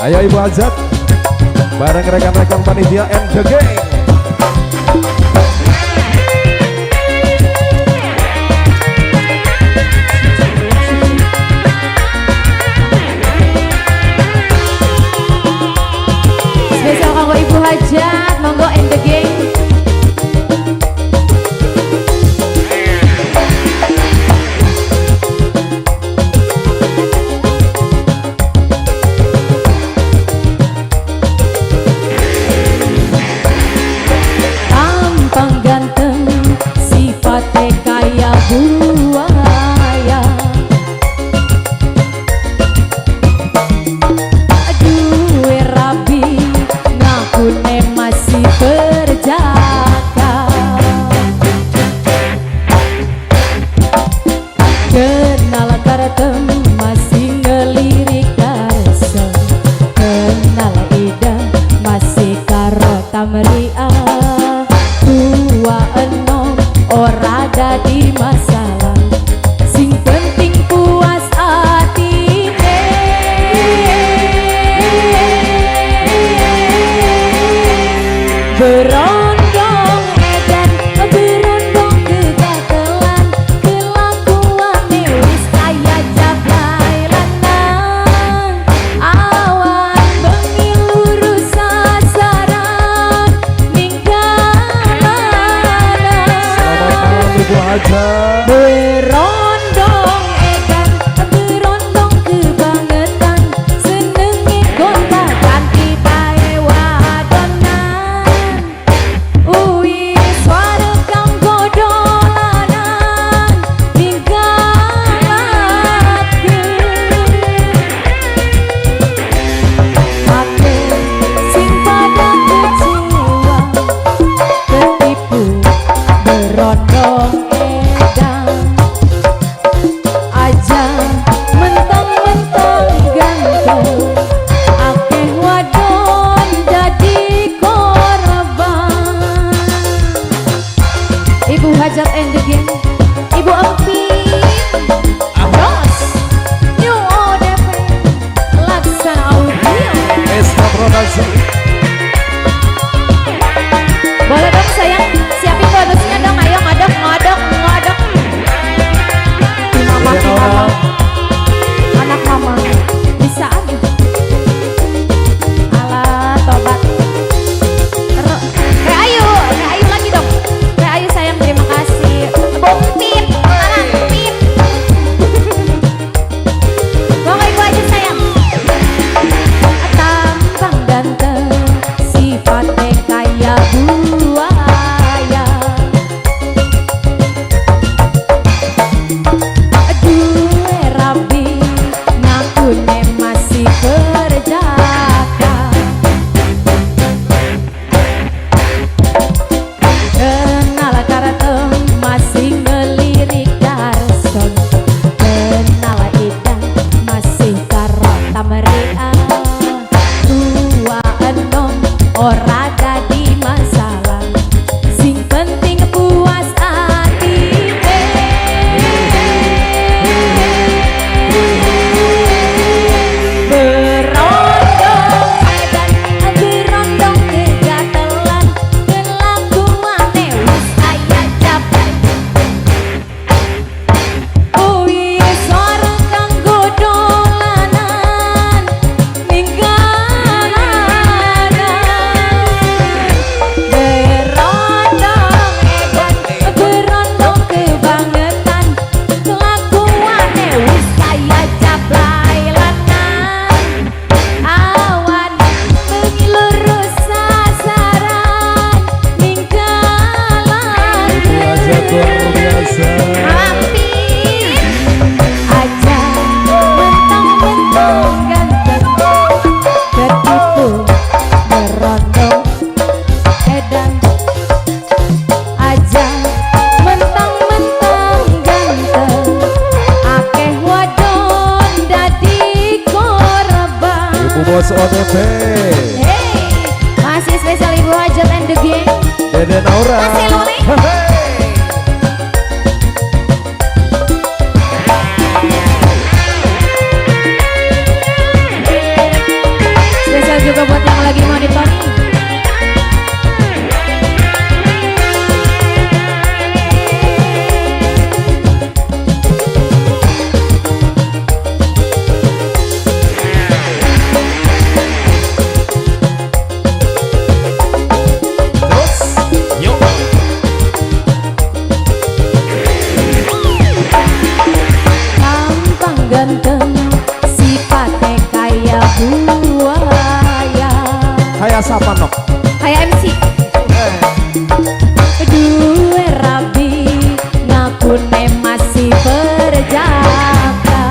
Ayo Ibu Hajat bareng rekan-rekan panitia and the gang. Spesial kanggo Ibu Hajat, monggo and the gang. Tampang ganteng, sifatnya kaya buaya. Duwe rabi, ngakune masih berjaka. Kenal kartem masih ngelirik karso. Kenal ida masih karo tamria. Tua enom ora dadi masalah, sing penting puas atine. Berondong edan, berondong kegatelan, kelakuane wis kaya jablay lanang. Awan bengi lurus sasaran ning dalanan. Selamat malam Ibu Hajat. Berondong edan, berondong kebangetan, senenge gonta-ganti bae wadonan. Wis wareg kanggo dolanan ninggalake. Akeh sing pada kecewa, ketipu berondong edan. Aja mentang-mentang ganteng, akeh wadon dadi korban. Ibu Hajat and the gang, Ibu Empin, Ros, New ODP, Laksana Audio. SK Production. Boleh dong sayang, siapin bonusnya dong, ayo ngodok, ngodok, ngodok. Mama, Dede mama, Naura. Anak mama, bisa aja. Alah, tobat. Terus, Teh Ayu lagi dong. Teh Ayu sayang, terima kasih. Bom pip, alah pip. Monggo Ibu aja sayang. Tampang ganteng, sifatnya kaya buaya. Duwe rabi, ngakune masih berjaka. Kenal kartem masih ngelirik garson. Kenal ida masih karo tamria. Tua enom ora dadi masalah, sing penting puas atine. Berondong edan, berondong kegatelan, kelakuane wis kaya jablay. Wis wareg kanggo dolanan ning dalanan. Berondong edan, berondong kebangetan, kelakuane wis kaya jablay lanang. Awan bengi lurus sasaran ning dalan. Ibu Hajat luar biasa. Mampir aja mentang-mentang ganteng, ketipu berondong edan. Aja mentang-mentang ganteng, akeh wadon dadi korban. Ibu Bos ODP. Hey, masih spesial Ibu Hajat and the gang. Dede Naura. Masih Luli. Hey. sapa, Nok? Kayak MC. Duwe rabi ngakune masih perjaka.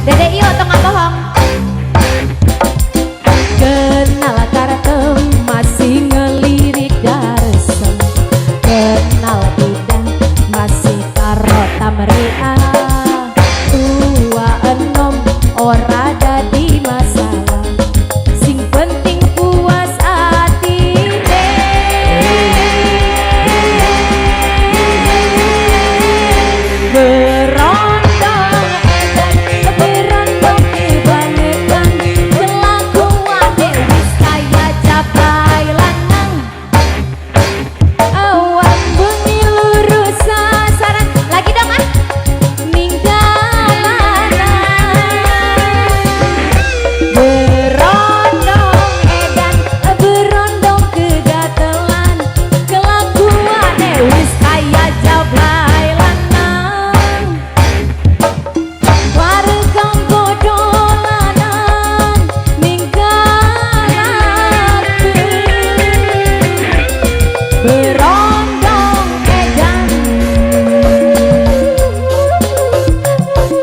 Dede iyo tengah bohong. Kenal kartem masih ngelirik darsem. Kenal tidak masih karo tamria. Tua enom ora dadi masalah. Sing penting puas atine. Berondong edan, berondong kebangetan, kelakuane wis kaya capai lanang. Awan bengi lurus sasaran. Lagi dong ah. Ning dalanan. Berondong edan, berondong kegatelan, kelakuane wis kaya jablay lanang. Warga dolanan ninggalaken. Berondong edan,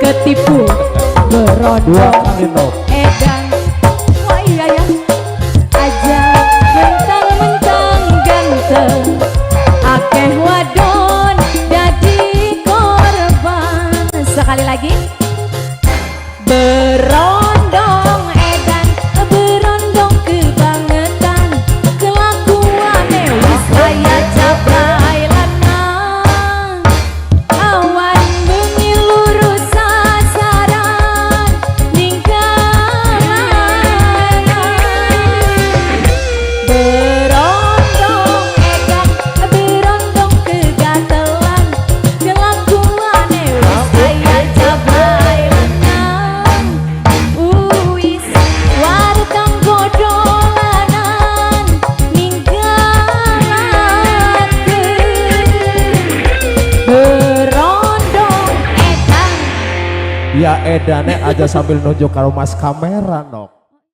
ketipu Dua berondong kali, Nok. Edan. Wah, iya ya. Aja mentang-mentang ganteng, akeh wadon dadi korban. Sekali lagi. Berondong edan, berondong kebangetan, kelakuane wis kaya capai lanang. Awan bengi lurus sasaran ninggalan. Berondong edan, berondong kegatelan, kelakuane wis kaya capai lanang. Wis warga dolanan ninggalaken. Berondong edan. Ya edane aja sambil nunjuk karo mas kamera, Nok.